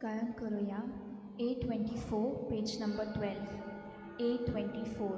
गायन करूया A24 page number 12 A24.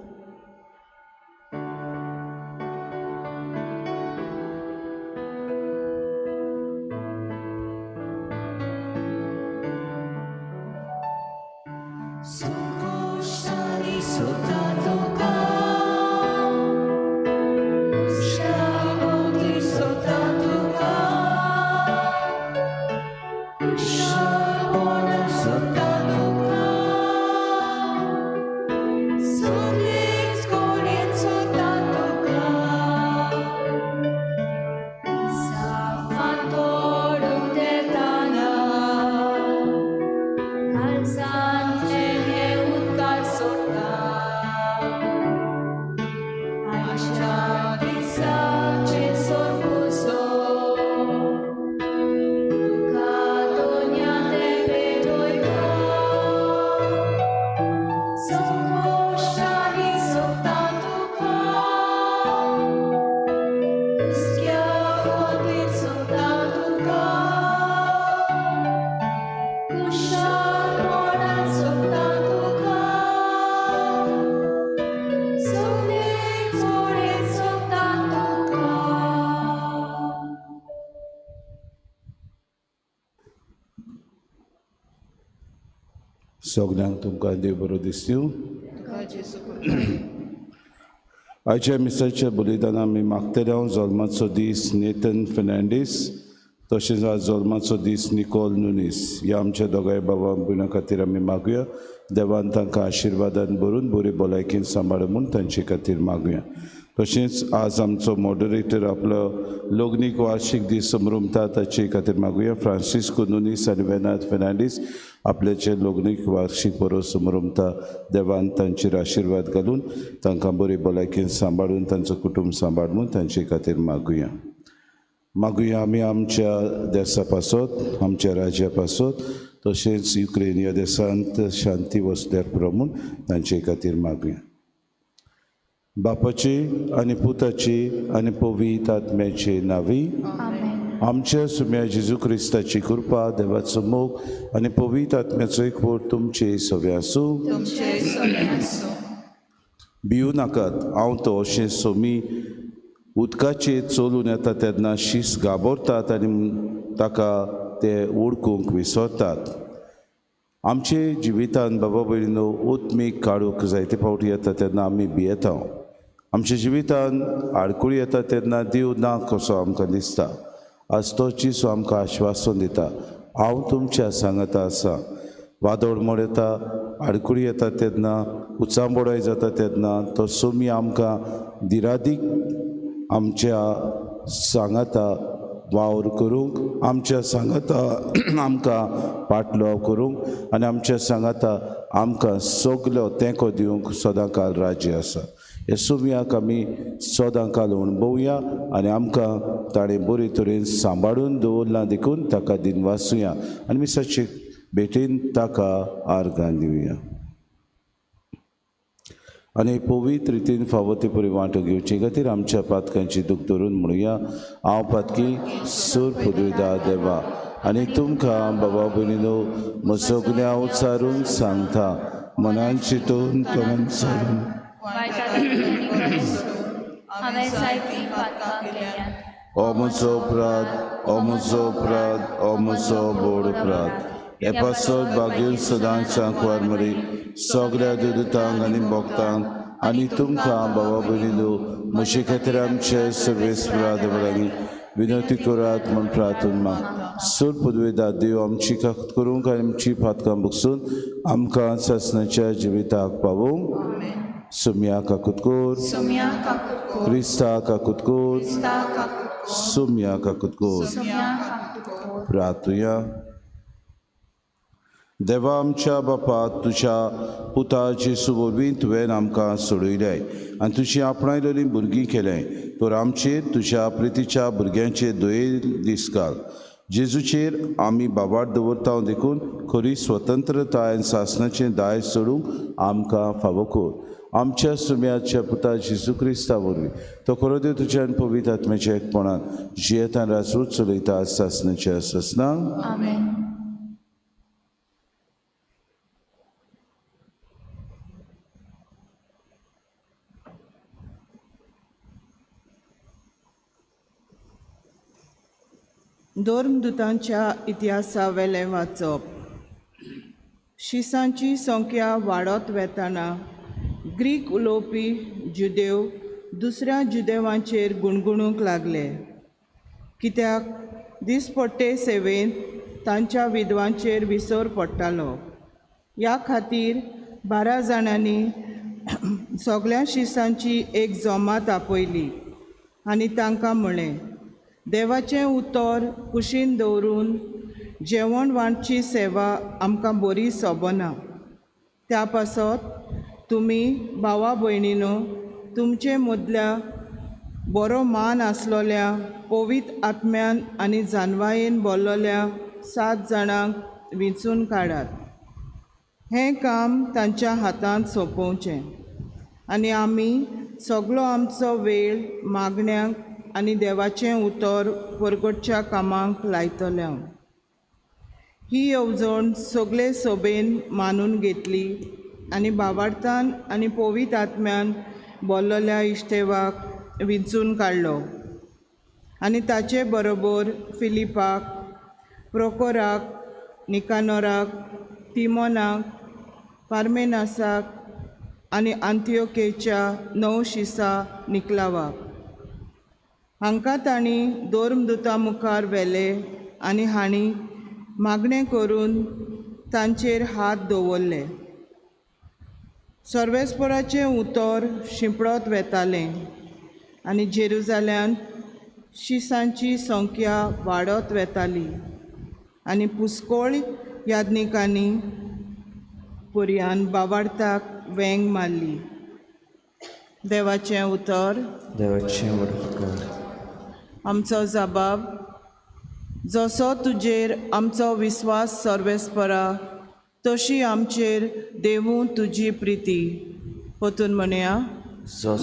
सगल्यांक तुमकां देव बरो दिसता. आयच्या मिसाच्या बलिदान आमी मागतले हांव जल्माचो दीस नेथन फेर्नांडीस तशेंच आज जल्माचो दीस निकोल नुनीस ह्या आमच्या दोगांय बाबा भयणां खातीर आमी मागुया. देवान तांकां आशिर्वादान भरून बरी भलायकेन सांबाळ म्हूण तांचे खातीर मागुया. तशेंच आज आमचो मॉडरेटर आपलो लग्नीक वार्षीक दीस समरमता ताचे खातीर मागुया. फ्रांसिस्को नुनीस आनी वेनाथ फेर्नांडीस आपल्याचे लग्नीक वार्षीक परब समरमता. देवान तांचेर आशिर्वाद घालून तांकां बरी भलायकेन सांबाळून तांचो कुटुंब सांबाळ म्हूण तांचे खातीर मागुया. मागुया आमी आमच्या देसा पासत, आमच्या राज्या पासत, तशेंच युक्रेन ह्या देशांत शांती वसल्यार पुरो म्हूण तांचे खातीर मागुया. बापाची आनी पुताची आनी पवित्र आत्म्याचे नांवी आमच्या सुम्या जेजू क्रिस्ताची कृपा, देवाचो मोग आनी पवित्र आत्म्याचो एकवट तुमचे सगळे आसूं. भिवू नाकात, हांव तो अशें सोमी उदकाचेर चलून येता तेन्ना शीस घाबरतात आनी ताका ते ओडकूंक विसरतात. आमचे जिवितान बाबा भयणीनो उत्मीक काडूंक जायते फावटी येता तेन्ना आमी भियेता. आमच्या जिवितान आडकुळी येता तेन्ना देव ना कसो आमकां दिसता. आज तो जेजू आमकां आश्वासन दिता, हांव तुमच्या सांगाता आसा. वादळ मोड येता, आडकुळी येता तेन्ना, उचांबोडाय जाता तेन्ना तो सोमी आमकां दिरादीक आमच्या सांगाता वावर करूंक, आमच्या सांगाता आमकां पाटलो करूंक आनी आमच्या सांगाता आमकां सगलो तेंको दिवंक सदांकाल राज्य आसा. ह्या सोम्याक आमी सदांकाल अणभवया आनी आमकां ताणें बरे तरेन सांबाळून दवरलां देखून ताका दिनवासुया आनी मिसाचे भेटेन ताका आर्गां दिवया. आनी पवित्र रितीन फावो ते परी वांटो घेवचे खातीर आमच्या पातकांची दूख धरून म्हणुया, हांव पातकी सूर पुदुयदा देवा आनी तुमकां बाबा भयणीनो म्हजो गुन्यांव उच्चारून सांगता, मनान चिंतून तोंडान सारून ओ म्हजो अपराध, ओ म्हजो अपराध, ओ म्हजो व्हड अपराध. हे पासत बागेन सदांच सांकवार मरी सगळ्या दुदतांक आनी भक्तांक आनी तुमकां बाबा भयणीनो म्हजे खातीर आमचे सर्वेस्परा देवा लागीं विनवती करात म्हूण प्रार्थना माग. सूर पुदवेदा देव आमची काकत करूंक आनी आमची पातकां बगसून आमकां सासणाच्या जिविताक पावोवंक. सुम्या काकूत कोर, क्रिस्ता काकूत कोर, सुम्या काकूत कोर. प्रार्थुया. देवा आमच्या बापा, तुज्या पुता जेजू वरवीं तुवें आमकां सोडयलें आनी तुजी आपणायलेलीं भुरगीं केलें, तर आमचेर तुज्या प्रितीच्या भुरग्यांचेर दये दीस घाल. जेजूचेर आमी बाबाट दवरता देखून खरी स्वतंत्रताय आनी सासणाचें दायज सोडूंक आमकां फावो कर. आमच्या सुम्याच्या पुता जेजू क्रिस्ता वरवीं तो खरो देव तुज्या आनी पवित्र आत्म्याच्या एकपणान जियेतान राजूच चलयता सासणाच्या सासणां. आमेन. धर्मदुतांच्या इतिहासा वेलें वाचप. शिसांची संख्या वाडत वेताना ग्रीक उलोवपी जुदेव दुसऱ्या जुदेवांचेर गुणगुणूंक लागले, कित्याक दिसपट्टे सेवेंत तांच्या विधवांचेर विसर पडटालो. ह्या खातीर 12 जाणांनी सगळ्या शिसांची एक जमात आपयली आनी तांकां म्हळें, देवाचें उतर कुशीन दवरून जेवण वांटची सेवा आमकां बरी सोबना. त्या पासत तुमी भावा भयणीनो तुमचे मदल्या बरो मान आसलोल्या पवित्र आत्म्यान आनी जानवायेन बोल्लोल्या 7 जाणांक विंचून काडात. हें काम तांच्या हातांत सोंपोवचें आनी आमी सगलो आमचो वेळ मागण्यांक आनी देवाचें उतर परगटच्या कामाक लायतले. ही येवजण सगळे सोबेन मानून घेतली आनी बावार्थान आनी पवित्र आत्म्यान बोल्लोल्या इश्तेवाक विंचून काडलो आनी ताचे बरोबर फिलिपाक, प्रोकोराक, निकानोराक, तिमोनाक, पार्मेनासाक आनी आंतियोकेच्या 9 शिसा निकलावाक. हांकां तांणी धर्मदुता मुखार व्हेले आनी हांणी मागणें करून तांचेर हात दवरले. सर्वेस्पराचें उतर शिंपडत वेतालें आनी जेरुजाल्यांत शिसांची संख्या वाडत वेताली आनी पुस्कोळ याज्ञिकांनी पर्यान बावार्थाक वेंग मारली. देवाचें उतर. देवाचें उपकार. आमचो जबाब. जसो तुजेर आमचो विस्वास सर्वेस्परा, तशी आमचेर देवूं तुजी प्रिती. परतून म्हणया,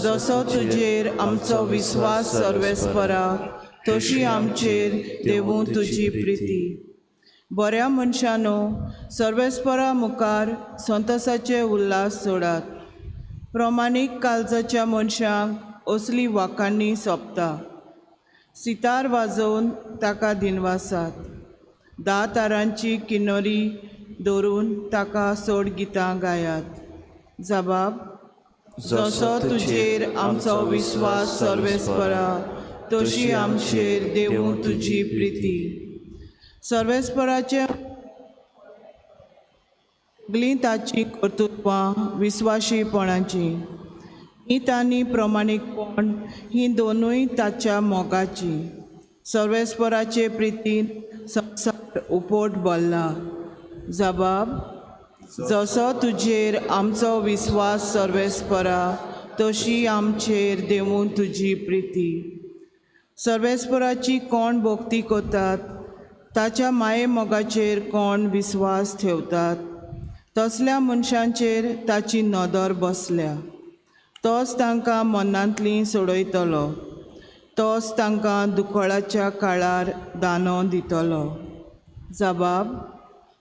जसो तुजेर आमचो विस्वास सर्वेस्परा, तशी आमचेर देवूं तुजी प्रिती. बऱ्या मनशानो, सर्वेस्परा मुखार संतोसाचे उल्हास सोडात. प्रमाणीक काळजाच्या मनशांक असली वाखांनी सोंपता. सितार वाजोवन ताका दिनवासात. 10 तारांची किन्नरी धरून ताका सोड गितां गायात. जबाब. जसो तुजेर आमचो विस्वास सर्वेस्परा, तशी आमचेर देवूं तुजी प्रिती. सर्वेस्पराचे सगळीं ताची कर्तृत्वां विस्वाशीपणाची, ही तांणी प्रमाणीकपण ही दोनूय ताच्या मोगाची. सर्वेस्पराचे प्रितीन संवसार उपोट भरला. जबाब. जसो तुजेर आमचो विस्वास सर्वेस्परा, तशी आमचेर देवूं तुजी प्रिती. सर्वेस्पराची कोण भक्ती करतात, ताच्या माये मोगाचेर कोण विस्वास ठेवतात, तसल्या मनशांचेर ताची नदर बसल्या. तोच तांकां मनांतली सोडयतलो, तोच तांकां दुकळाच्या काळार दानो दितलो. जबाब.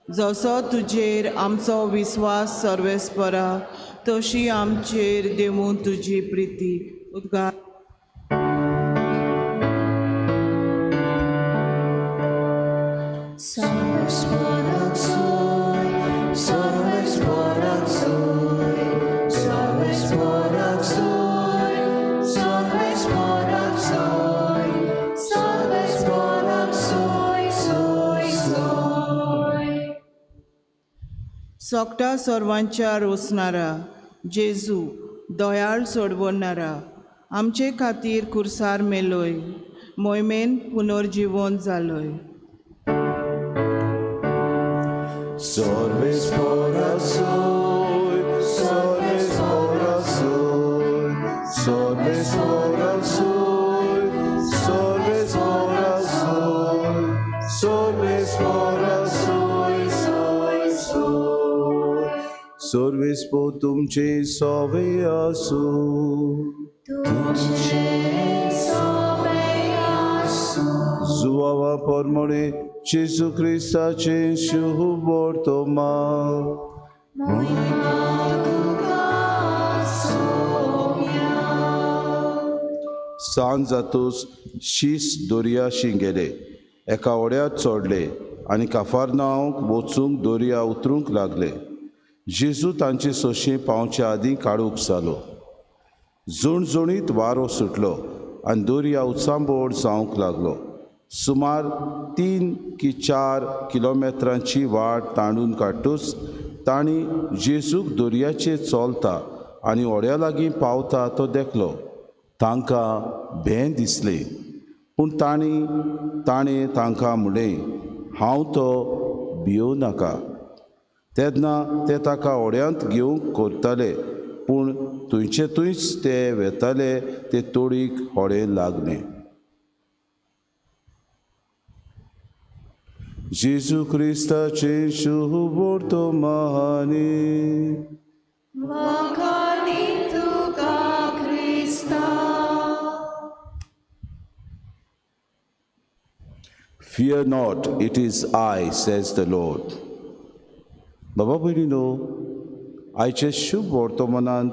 जसो तुजेर आमचो विस्वास सर्वेस्परा, तशी आमचेर देवूं तुजी प्रिती. उद्गार. सोकटा सर्वांच्या रोसणारा जेजू, दयाळ सोडवणारा, आमचे खातीर खुर्सार मेलोय, मोहिमेन पुनर्जिवन जालोय. सर्वेस्पो तुमचे सोवे आसूं. तुमचे सोवे आसूं. जुवावा परमळे जेजू क्रिस्ताचे शुभ वर्तमान. मोहिमा तुका सोम्या. सांज जातूच शीस दर्याशी गेले. एका व्हड्यांत चडले आनी काफारनांवाक वचूंक दर्या उतरूंक लागले. जेजू तांचे सोशें पावचे आदीं काडूंक जालो. झणझणीत वारो सुटलो आनी दर्या उचांबळ जावंक लागलो. सुमार 3 की 4 किलोमेत्रांची वाट तांडून काडटूच तांणी जेजूक दर्याचेर चलता आनी व्हड्या लागीं पावता तो देखलो. तांकां भें दिसलें, पूण ताणें तांकां म्हणलें, हांव तो भियोव नाका. तेन्ना ते ताका व्हड्यांत घेवंक करताले, पूण थंयचे थंयच ते वेताले ते तोडीक व्हडें लागलें. जेजू क्रिस्ताचें शुभवर्तमानी. वाखाणी तुका क्रिस्ता. Fear not, it is I, says the Lord. बाबा भयणीनो, आयचे शुभ वर्तमानांत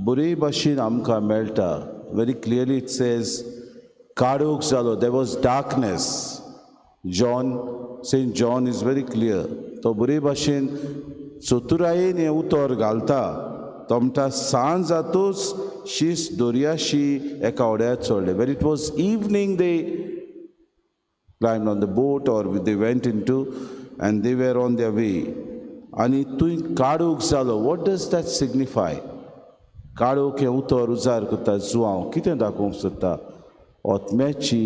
बरे भाशेन आमकां मेळटा. Very clearly it says, काळोख जालो, there was darkness. Saint John is very clear. तो बरे भाशेन चतुरायेन हें उतर घालता. तो म्हणटा, सांज जातूच शीस दर्याशी एका व्हड्यार चडले. When it was evening they climbed on the boat or they went into and they were on their way. आनी थंय काळोख जालो. What does that signify? काळोख हें उतर उजार करता जुआंव. कितें दाखोवंक सोदता? आत्म्याची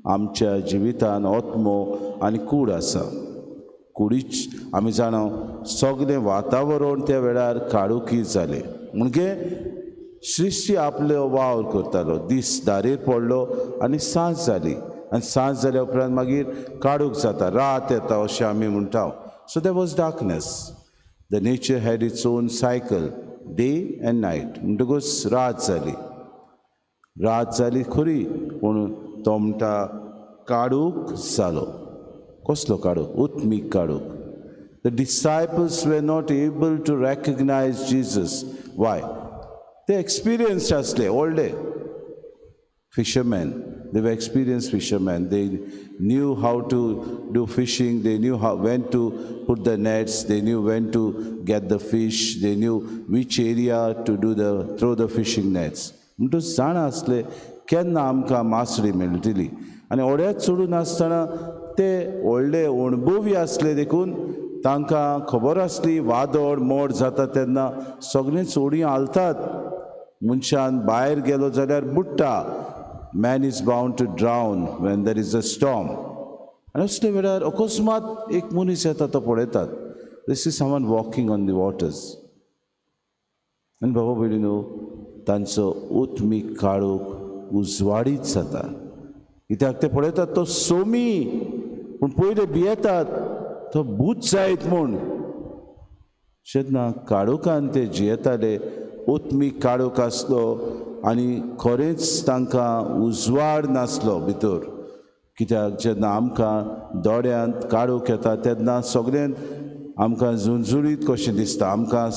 आमच्या जिवितान आत्मो आनी कूड आसा. कुडीच आमी जाणा सगळें वातावरण त्या वेळार काळोखी जालें. म्हणजे सृश्टी आपलो वावर करतालो. दीस दारेर पडलो आनी सांज जाली, आनी सांज जाल्या उपरांत मागीर काळोख जाता, रात येता अशें आमी म्हणटा. So there was darkness. The nature had its own cycle, day and night. म्हणटकूच रात जाली. रात जाली खरी, पूण तो म्हणटा काळोख जालो. कसलो काळोख? उत्मीक काळोख. The disciples were not able to recognize Jesus. Why? ते एक्सपिरियन्स्ड आसले, व्हडले fishermen. They were experienced fishermen. They knew how to do fishing. They knew when to put the nets. They knew when to get the fish. They knew which area to throw the fishing nets. म्हणटकच जाणा आसले केन्ना आमकां मासळी मेळटली. आनी व्हड्यांत चडून आसतना ते व्हडले अणभवी आसले, देखून तांकां खबर आसली वादळ मोड जाता तेन्ना सगळींच होडीं हालतात. मनशान भायर गेलो जाल्यार बुडटा. Man is bound to drown when there is a storm. आनी असल्या वेळार अकस्मात एक मनीस येता, तो पळयतात, this is someone walking on the waters. आनी बाबा भयणीनो, तांचो उत्मीक काळोख उजवाडीत जाता. कित्याक ते पळयतात तो सोमी, पूण पयले भियेतात तो भूत जायत म्हूण. जेन्ना काळोखान ते जियेताले, उत्मीक काळोख आसलो आनी खरेंच तांकां उजवाड नासलो भितर. कित्याक जेन्ना आमकां दोळ्यांत काळोख येता तेन्ना सगळें आमकां झुणझुणीत कशें दिसता, आमकां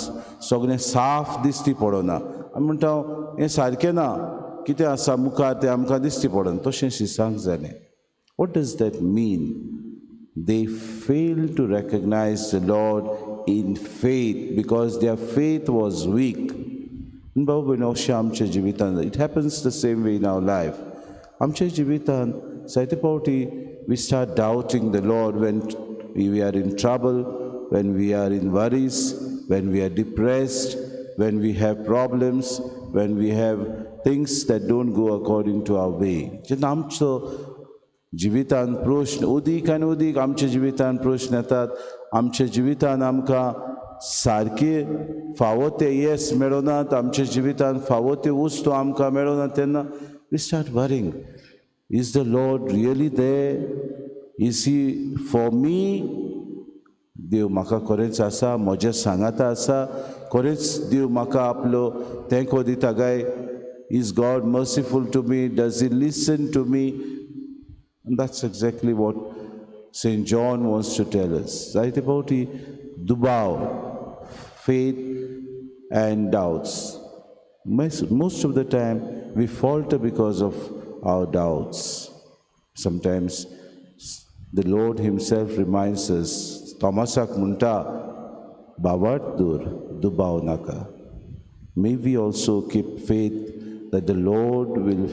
सगळें साफ दिश्टी पडना. आमी म्हणटा हें सारकें ना, कितें आसा मुखार तें आमकां दिश्टी पडना. तशें शिसांक जालें. What does that mean? They fail to recognize the Lord in faith because their faith was weak. बाबा भयणी, अशें आमच्या जिवितान, it happens the same way in our life. आमच्या जिवितान जायते फावटी we start doubting the Lord when we are in trouble, when we are in worries, when we are depressed, when we have problems, when we have things that don't go according to our way. जेन्ना आमचो जिवितान प्रश्न अदीक आनी अदीक आमच्या जिवितान प्रश्न येतात, आमच्या जिवितान आमकां सारकें फावो तें येस मेळनात, आमच्या जिवितान फावो त्यो वस्तू आमकां मेळना, तेन्ना we start worrying. Is the Lord really there? Is he for me? देव म्हाका खरेंच आसा, म्हज्या सांगाता आसा, खरेंच देव म्हाका आपलो तेंको दिता काय? Is God merciful to me? Does he listen to me? And that's exactly what Saint John wants to tell us. जायते फावटी दुबाव, faith and doubts. Most of the time we falter because of our doubts. Sometimes The Lord himself reminds us, थॉमसाक म्हणटा, बावाट दूर, दुबाव नाका. May we also keep faith that the Lord will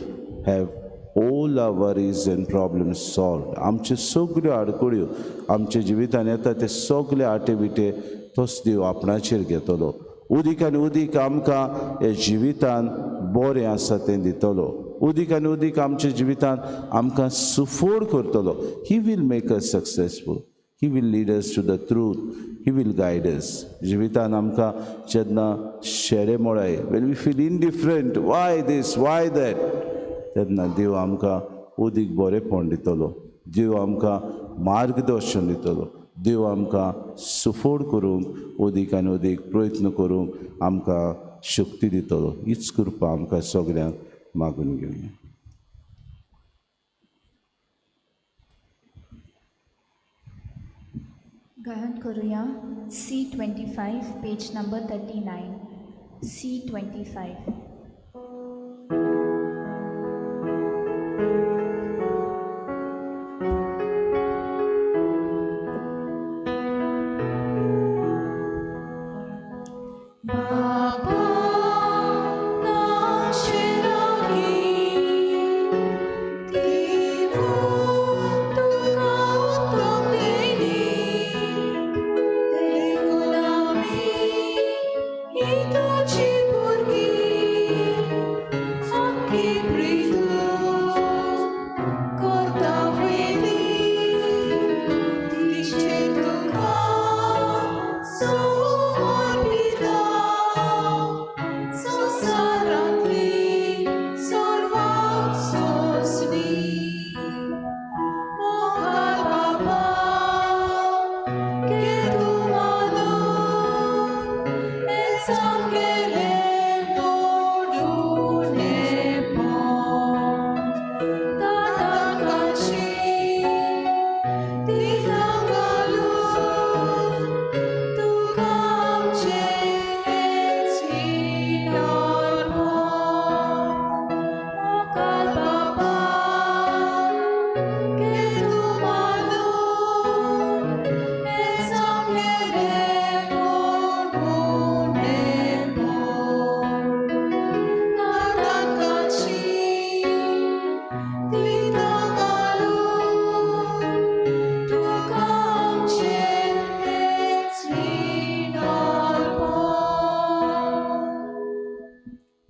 have all our worries and problems solved. आमच्यो सगळ्यो आडखळ्यो आमच्या जिवितान येता ते सगळे आटे विटे तोच देव आपणाचेर घेतलो. उदीक आनी उदीक आमकां ह्या जिवितान बरें आसा तें दितलो. उदीक आनी उदीक आमच्या जिवितान आमकां सुफोड करतलो. He will make us successful. He will lead us to the truth. He will guide us. जिवितान आमकां जेन्ना Shede मोडाय, when we feel indifferent, why this, why that, तेन्ना देव आमकां उदीक बरेंपण दितलो. देव आमकां मार्गदर्शन दितलो. देव आमकां सुफोड करूंक उदीक आनी उदीक प्रयत्न करूंक आमकां शक्ती दितलो. हीच कृपा आमकां सगळ्यांक मागून घेवया. गायन करूया C25, page number 39. C25.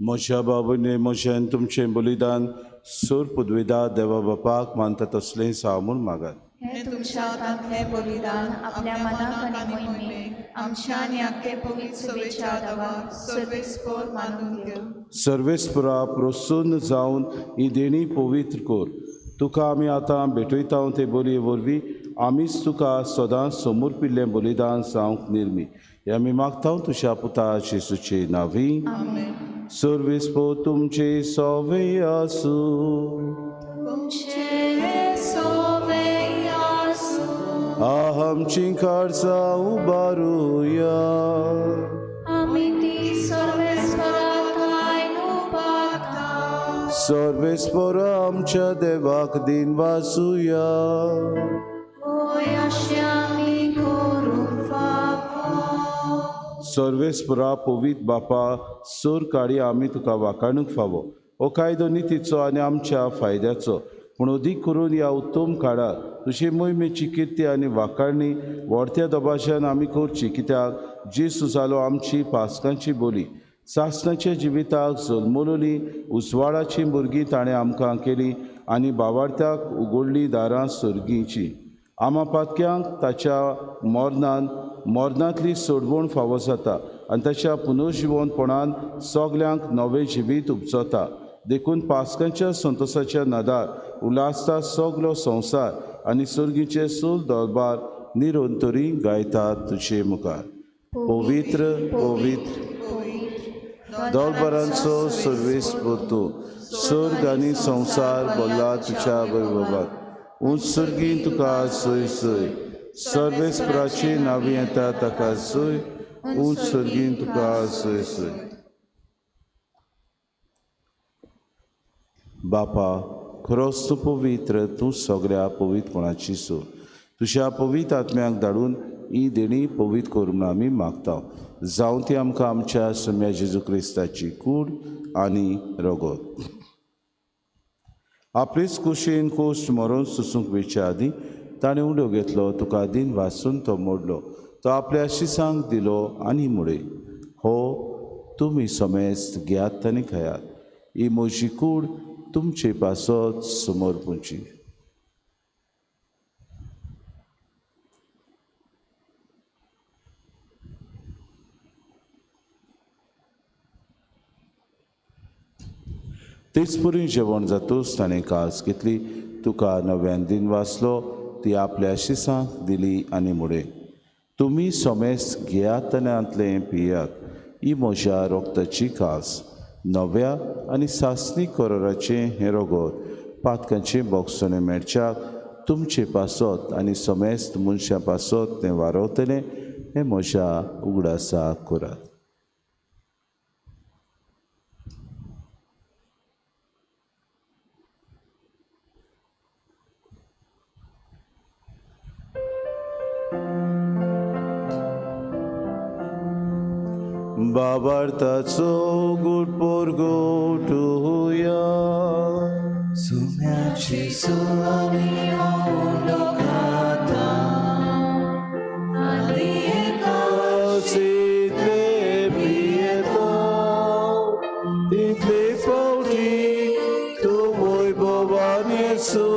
म्हज्या बाबूने म्हजें तुमचें बलिदान सूर पुदविदा देवा बापाक मानता तसलें साव म्हूण मागात. हें तुमच्या हातांतलें बलिदान आपल्या मनाक आनी मोहिमेक आमच्या आनी आख्खे पवित्र सभेच्या देवाक सर्वेस्पोर मानून घेवं. सर्वेस्पोरा प्रसन्न जावन ही देणी पवित्र कर. तुका आमी आतां भेटयता ते बोलये वरवीं आमीच तुका सदांच समर्पिल्लें बलिदान जावंक निर्मी. हें आमी मागता तुज्या पुता जेजूचे नांवी. सर्वेस्पोर तुमचे सवे आसूं. आमची काळजां उबारुया. सर्वेस्पोरा आमच्या देवाक दिन वाचुया. सर्वेस्पोरा पवित्र बापा सोर काळी आमी तुका वाकाणूंक फावो. हो कायदो नितीचो आनी आमच्या फायद्याचो, पूण अदीक करून ह्या उत्तम काळार तुजी मोहिमेची किर्ती आनी वाकाणी व्हडत्या दबाज्यान आमी करची. कित्याक जेजू जालो आमची पास्कांची बोली, सासणाच्या जिविताक जल्मलोली उजवाडाची भुरगीं ताणें आमकां केली आनी बावार्थ्याक उगडली दारां सर्गीची. आमा पातक्यांक ताच्या मरणान मरणांतली सोडवण फावो जाता आनी ताच्या पुनर्जिवनपणान सगल्यांक नवें जिवीत उपजता. देखून पास्कांच्या संतोसाच्या नादार उल्हासता सगलो संवसार आनी सर्गीचे सूल दरबार निरंतरी गायता तुजे मुखार. पवित्र पवित्र दरबारांचो सर्वेस्पोर तूं, सर्ग आनी संवसार भरला तुज्या वैभवात. उंच सर्गीन तुका सोय सोय, सर्वेस्पराची नांवी येता ताका सोय, उंच सर्गीन तुका सोय सोय. बापा खरोच तूं पवित्र, तूं सगळ्या पवित्रपणाची सूर। तुज्या पवित्र आत्म्याक धाडून ही देणी पवित्र कर म्हूण आमी मागता। जावं ती आमकां आमच्या सोम्या जेजू क्रिस्ताची कूड आनी रगत। आपलेच कुशीन कोश्ट मरोन सोसूंक वेच्या आदीं ताणें उडो घेतलो, तुका दिन वासून तो मोडलो, तो आपल्या शिसांक दिलो आनी मुळे, हो तुमी समेस्त घेयात आनी खायात, ही म्हजी कूड तुमचे पासत समर्पूची। तेच पुरी जेवण जातूच ताणें कास घेतली, तुका नव्यान दिन वाचलो, ती आपल्या शिसांक दिली आनी मुळे, तुमी समेस्त घेयात आनी हांतलें पियात, ही म्हज्या रोगताची कास, नव्या आनी सासणी कराराचें हें रगत पातकांचें बोगसणें मेळच्याक तुमचे पासत आनी समेस्त मनशां पासत तें वारवतलें, हें म्हज्या उगडासाक करात। बाबार्थाचो गुड पोरगोटुया सुम्याची सुवामी उंडो खाता आनी तितले पियेता तितले फावटी तूं वैभवान येसो,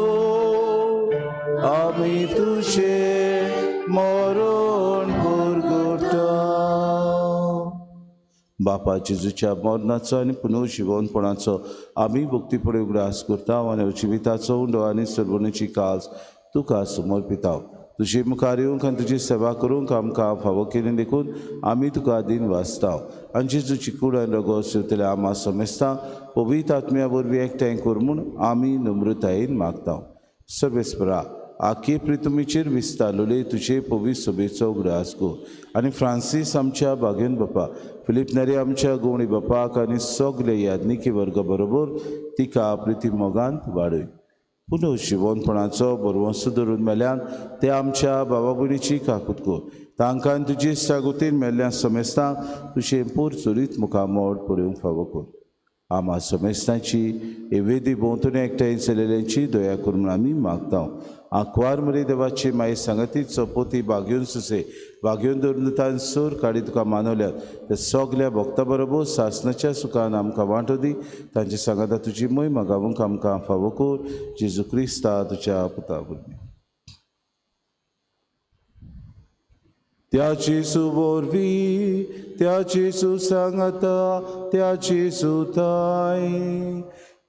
आमी तुजें मरण पुरगोटा। बापा जेजूच्या मरणाचो आनी पुनर्जिवनपणाचो आमी भक्तीपणे उगडास करता आनी जिविताचो उंडो आनी सर्वणीची काज तुका समर्पिता। तुजे मुखार येवंक आनी तुजी सेवा करूंक आमकां फावो केली देखून आमी तुका दिन वाचता आनी जेजूची कूड आनी रगत सेवतल्या आमा समेस्तां पवित्र आत्म्या वरवीं एकठांय कर म्हूण आमी नम्रतायेन मागता। सर्वेस्परा आखे प्रितुमीचेर विस्तारलेले तुजे पवित्र सभेचो उगडास कर आनी फ्रांसीस आमच्या बागेन बापा, फिलीप नेरी आमच्या गोवणी बापाक आनी सगळे याज्ञिकी वर्ग बरोबर तिका प्रिती मोगांत वाडय। पुनर्जिवनपणाचो बरवंसो धरून मेल्यान ते आमच्या बाबा भयणीची काकूत कर, तांकां तुजे सागोतीन मेल्ल्या समेस्तांक तुजें पोर चोरीत मुखामोड पळोवंक फावो कर। आमा समेस्तांची एवेदी भोंवतणी एकठांय चलयल्यांची दया कर म्हूण आमी मागता। आंकवार मरे देवाची माई सांगाती चपोती बागेवन सुसे बागेवन धरून तान सोर काडी तुका मानवल्यात त्या सगल्या भक्ता बरोबर सासनाच्या सुखान आमकां वांटो दी, तांचे सांगाता तुजी मोहिमा गावूंक आमकां फावो कर, जेजू क्रिस्ता तुज्या पुता वरवीं। त्या जेजू वरवीं, त्या जेजू सांगाता, त्या जेजू ताय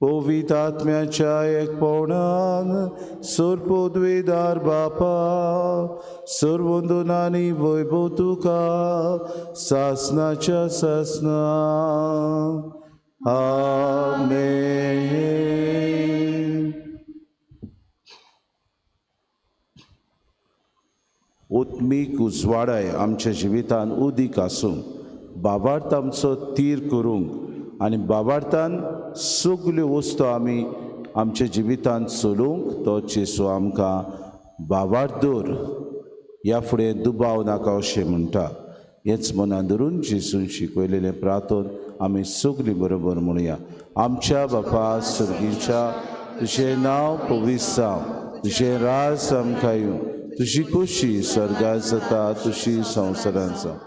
पवित्र आत्म्याच्या एकपणान सर्वपदवीदार बापा, सर्वंदनानी वैभव तुका सासनाच्या सासना। आमेन। उत्मीक उजवाडाय आमच्या जिवितान उदीक आसूंक, बाबार्थ आमचो तीर करूंक आनी बाबार्थान सगल्यो वस्तू आमी आमच्या जिवितांत चलोवंक तो जेजू आमकां बाबार्थ दवर, ह्या फुडें दुबाव नाका अशें म्हणटा। हेंच मनान धरून जेजून शिकयलेलें प्रार्थन आमी सगलीं बरोबर म्हणुया। आमच्या बापा सर्गीच्या, तुजें नांव पवित्र जावं, तुजें राज आमकां येवं, तुजी खोशी स्वर्गात जाता तशी संवसारांत जावं।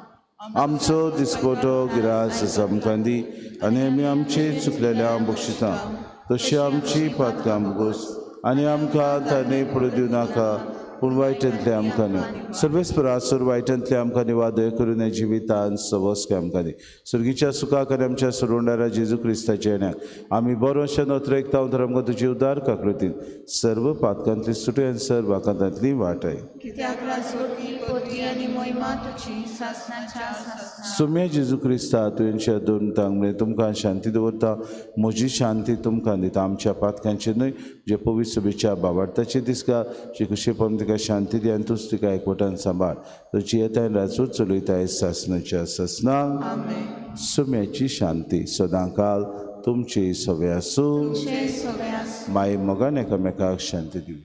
आमचो दिसपटो गिरास आमकां दी आनी आमी आमचे चुकलेल्या बक्षिता तशी आमची पातकां भोगोस आनी आमकां ताणें पडूं दिवं नाका, पूण वायटांतलें आमकां न्हय। सर्वेस्परा सोर वायटांतलें आमकां निवादय करून ह्या जिवितान सवस्क आमकां दी। सर्गीच्या सुखाक आनी आमच्या सोडवणारा जेजू क्रिस्ताच्या येण्याक आमी बरो अशें नोत्र एकता तर आमकां तुजी उदार काकृतीन सर्व पातकांतली सुटय आनी सर्व आकांतांतली वाटय। सुम्या जेजू क्रिस्ता तुवेंच्या दोन तांगणे तुमकां शांती दवरता, म्हजी शांती तुमकां दिता। आमच्या पातकांचे न्हय जे पवित्र सभेच्या बाबार्थाचे दिसका जे कशें तिका शांती दी आनी तूंच तिका एकवटान सांबाळ, तुजी येताय राजूच चलयताय सासनाच्या सासनाक। सुम्याची शांती सदांकाल तुमचे सगळे आसूं. तुमचे सगळे आसूं. माई मोगान एकामेकाक शांती दिवी.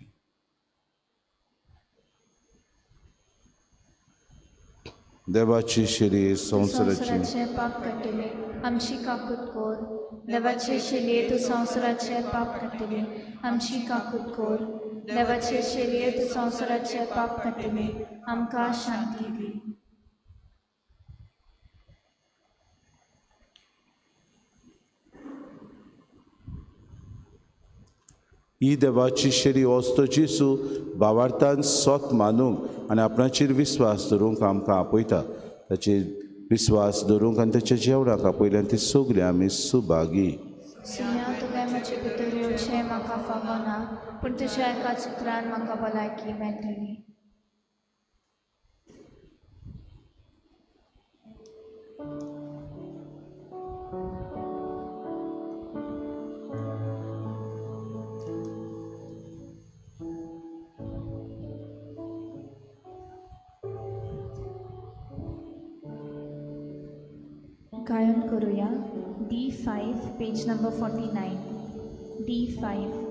देवाची शिरी संवसाराची संवसाराचे पाप काडटले आमची काकूत कोर. देवाचे शेलये तूं संवसाराचे पाप काडटले आमची काकूत कोर. देवाचे शेलये तूं संवसाराचे पाप काडटले आमकां शांती दी. ही देवाची शेरी वस्तू जेजू भावार्थान सोत मानूंक आनी आपणाचेर विस्वास दवरूंक आमकां आपयता. ताचेर विस्वास दवरूंक आनी ताच्या जेवणाक आपयल्यान ती सगळीं आमी सुभागी. सुन्या तुवें म्हजे भितर येवचें म्हाका फावना, पूण तुज्या एका चित्रान म्हाका भलायकी मेळटली. गायन करूया D5 page number 49. D5.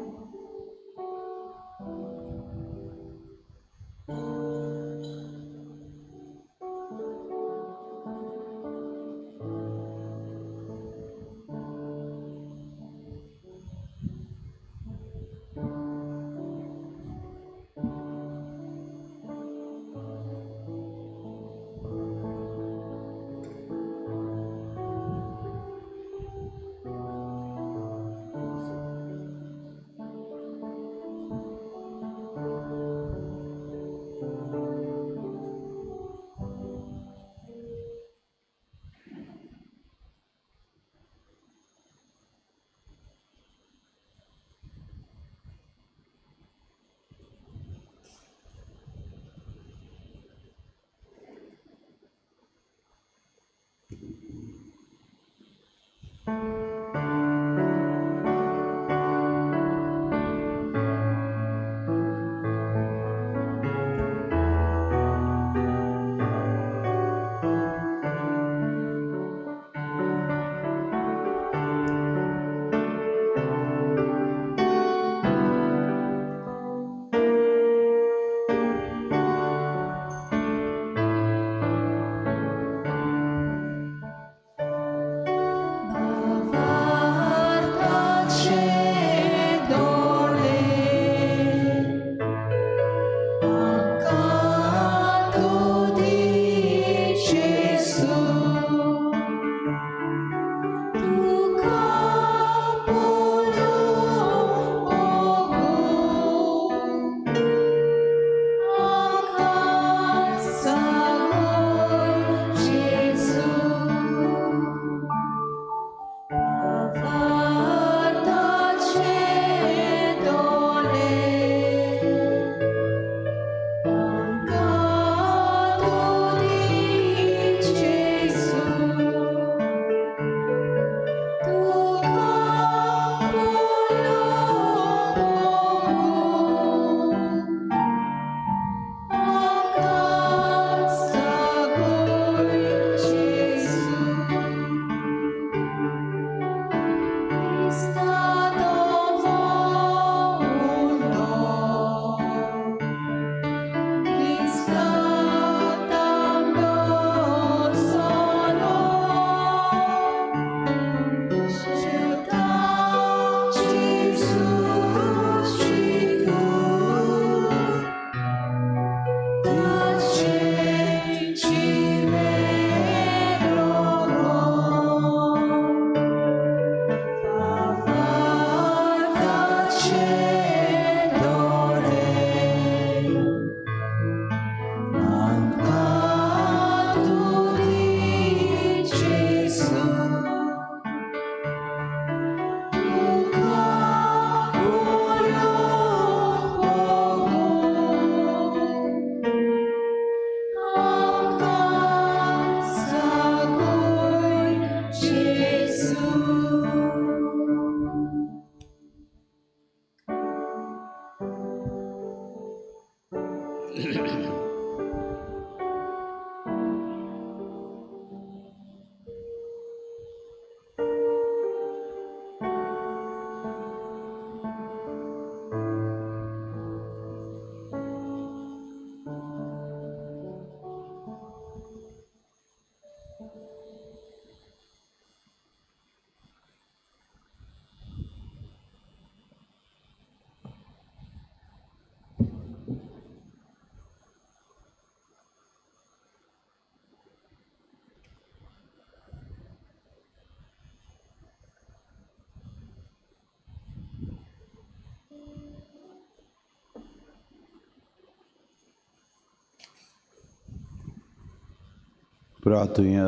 प्रार्थुया.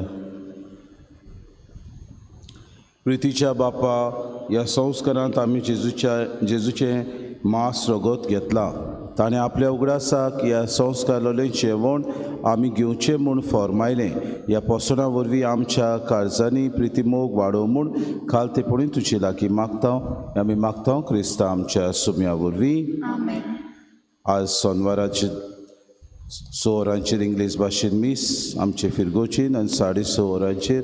प्रितीच्या बापा, ह्या संस्कारांत आमी जेजूचें मांस रगत घेतलां. ताणें आपल्या उगडासाक ह्या संस्कारलें जेवण आमी घेवचें म्हूण फॉर्मायलें. ह्या पोसणां वरवीं आमच्या काळजांनी प्रितीमोग वाडोवं म्हूण खालतेपणी तुजे लागीं मागता. आमी मागता क्रिस्ता आमच्या सुम्या वरवीं. आमेन. आज सोनवाराचे 6 वरांचेर इंग्लीश भाशेन मीस आमचे फिरगोचीन आनी 6:30 वरांचेर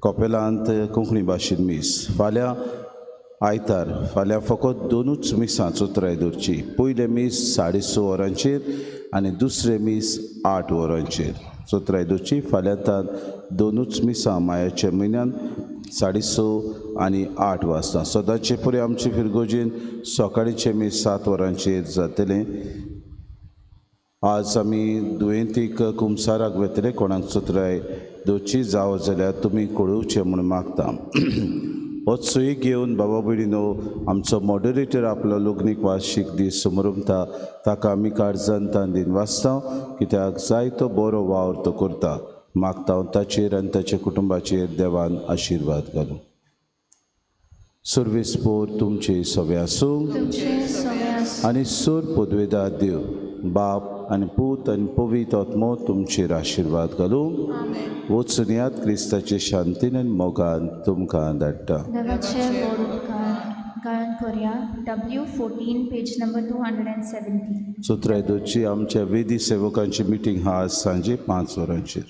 कपेलांत कोंकणी भाशेन मीस. फाल्यां आयतार, फाल्यां फकत 2 मिसां चोत्राय दवरची. पयलें मीस 6:30 वरांचेर आनी दुसरें मीस 8 वरांचेर चोत्राय दवरची. फाल्यां तांत 2 मिसां मायाच्या म्हयन्यान 6:30 आनी 8 वाजता. सदांचे परी आमचे फिरगोजीन सकाळीचें मीस 7 वरांचेर जातलें. आज आमी दुयेंतीक कुमसाराक वेतले. कोणाक चोत्राय दवरची जावो जाल्यार तुमी कळोवचें म्हूण मागता. हो सुई घेवन बाबा भयणीनो, आमचो मॉडरेटर आपलो लग्नीक वार्शीक दीस समरमता, ताका आमी काळजान तांदीन वाचता, कित्याक जायतो बरो वावर तो करता. मागता ताचेर आनी ताच्या कुटुंबाचेर देवान आशिर्वाद घालूं. सर्वेस्पोर तुमचे सगळे आसूं आनी सोर पदवेदार देव बाप आनी पूत आनी पवित्र आत्मो तुमचेर आशिर्वाद घालूं. वचुनयात क्रिस्ताचे शांतीन आनी मोगान तुमकां धाडटा. देवाचे व्हड उपकार. गायन कोरया W14 page number 270. चोत्राय दोची आमच्या वेदी सेवकांची मिटींग हा आज सांजे 5 वरांचेर.